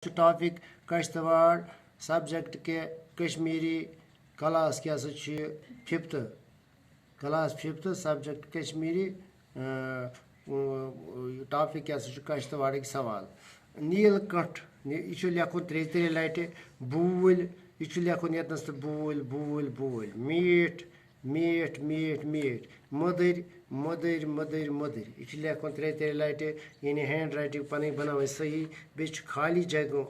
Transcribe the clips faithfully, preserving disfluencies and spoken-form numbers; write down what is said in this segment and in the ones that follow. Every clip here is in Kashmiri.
چھُ ٹاپک کشتواڑ، سبجیکٹ کے کشمیری، کلاس کیٛاہ سا چھُ یہِ؟ Fifth, class fifth, subject Kashmiri. Topic کیٛاہ سا چھُ؟ کشتواڑٕکۍ سوال۔ نیٖل کٹھ، یہِ چھُ لیکھُن ترٛیٚیہِ ترٛیٚیہِ لٹہِ۔ بوٗلۍ، یہِ چھُ لیکھُن ییٚتنس تہٕ بوٗلۍ، بوٗلۍ، بوٗلۍ۔ میٖٹھ، میٖٹھ، میٖٹھ، میٖٹھ۔ مٔدٕرۍ، مٔدٕرۍ، مٔدٕرۍ، مٔدٕرۍ۔ یہِ چھُ لیکھُن ترٛیٚیہِ ترٛیٚیہِ لٹہِ، یعنی ہینڈ رایٹنگ پنٕنۍ بناوٕنۍ صحیح۔ بیٚیہِ چھُ خالی جگہ،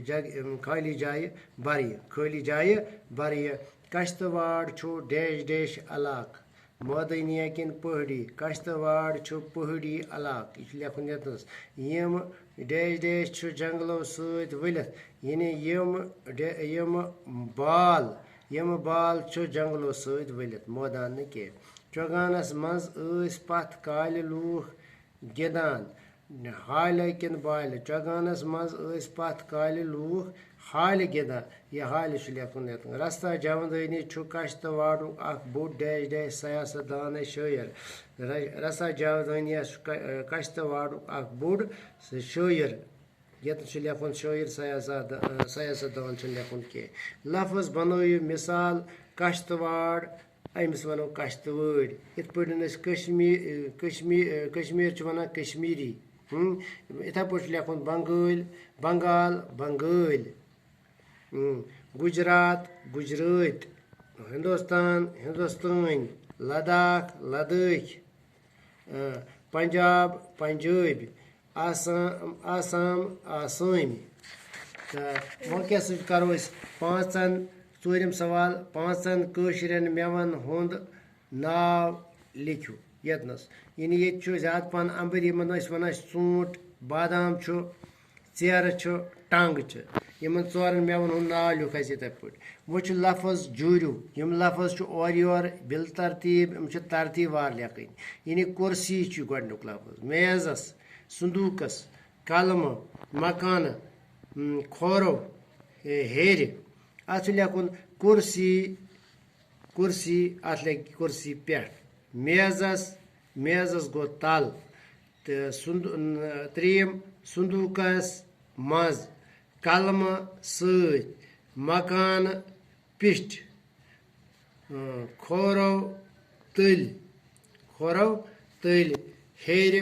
جگ-، خالی جایہِ بریہِ، خالی جایہِ بریہِ۔ کشتواڑ چھُ ڈیش ڈیش علاقہٕ، مٲدٲنی یا کِنہٕ پہٲڑی؟ کشتواڑ چھُ پہٲڑی علاقہٕ۔ یہِ چھُ لیکھُن ییٚتنَس۔ یِم ڈیش ڈیش چھُ جنگلو سۭتۍ ؤلِتھ، یعنی یِم ڈے-، یِم بال، یِم بال چھُ جنگلو سۭتۍ ؤلِتھ، مٲدان نہٕ کینٛہہ۔ چۄگانَس منٛز ٲسۍ پتھ کالہِ لوٗکھ گِنٛدان۔ ہالہِ کِنہٕ بالہِ؟ چۄگانَس منٛز ٲسۍ پتھ کالہِ لوٗکھ ہالہِ گِنٛدان۔ یہِ ہالہِ چھُ لیکھُن ییٚتٮ۪ن۔ رستا جاوندٲنی چھُ کشتواڑُک اکھ بوٚڑ ڈیش ڈیش سیاست دان شٲعر۔ ر-، رستا جاوندٲنی چھُ ک-، کشتواڑُک اکھ بوٚڑ شٲعر۔ ییٚتٮ۪ن چھُ لیکھُن شٲعر، سیاست، سیاست دان چھُنہٕ لیکھُن کینٛہہ۔ لفظ بنٲیِو مثال کشتواڑ، أمِس وَنو کشتوٲڑۍ۔ یِتھ پٲٹھۍ أسۍ کشمی-، کشمی-، کشمیٖر چھِ وَنان کشمیٖری۔ ہم؟ یِتھَے پٲٹھۍ چھُ لیکھُن بنگٲلۍ، بنگال، بنگٲلۍ۔ ہم؟ گُجرات، گُجرٲتۍ۔ ہندوستان، ہندوستٲنۍ۔ لداخ، لدٲخۍ۔ آ، پنجاب، پنجٲبۍ۔ آسام، آسام، آسٲمۍ۔ تہٕ وۄنۍ کیٛاہ سا کرو أسۍ؟ پانٛژن، ژوٗرِم سوال، پانٛژن کٲشرٮ۪ن مٮ۪وَن ہُنٛد ناو لیکھِو ییٚتنَس۔ یعنی ییٚتہِ چھُ زیادٕ پَہَن اَمبٕرۍ، یِمَن أسۍ وَنان چھِ ژوٗنٛٹھ، بادام چھُ، ژیرٕ چھُ، ٹنٛگ چھِ۔ یِمَن ژورَن مٮ۪وَن ہُنٛد ناو لیوٚکھ اَسہِ یِتھَے پٲٹھۍ۔ وۄنۍ چھُ لفظ جوٗرِو۔ یِم لفظ چھِ اورٕ یور بِل ترتیٖب، یِم چھِ ترتیٖب وار لیکھٕنۍ۔ یعنی کُرسی چھُ گۄڈٕنیُک لفظ۔ میزَس، صندوٗقَس، قلمہٕ، مکانہٕ، م، کھورو، اے، ہیٚرِ۔ اَتھ چھُ لیکھُن کُرسی، کُرسی، اَتھ لیکھِ کُرسی پٮ۪ٹھ۔ میزَس، میزَس گوٚو تَل۔ تہٕ صندو-، ترٛیٚیِم، صندوٗقَس منٛز، قلمہٕ سۭتۍ، مکانہٕ پیٚٹھۍ، اۭں، کھورو تٔلۍ، کھورو تٔلۍ، ہیٚرِ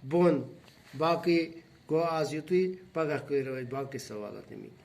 بۄن۔ باقٕے گوٚو آز یُتُے، پگاہ کٔرِو أسۍ باقٕے سوالات اَمِکۍ۔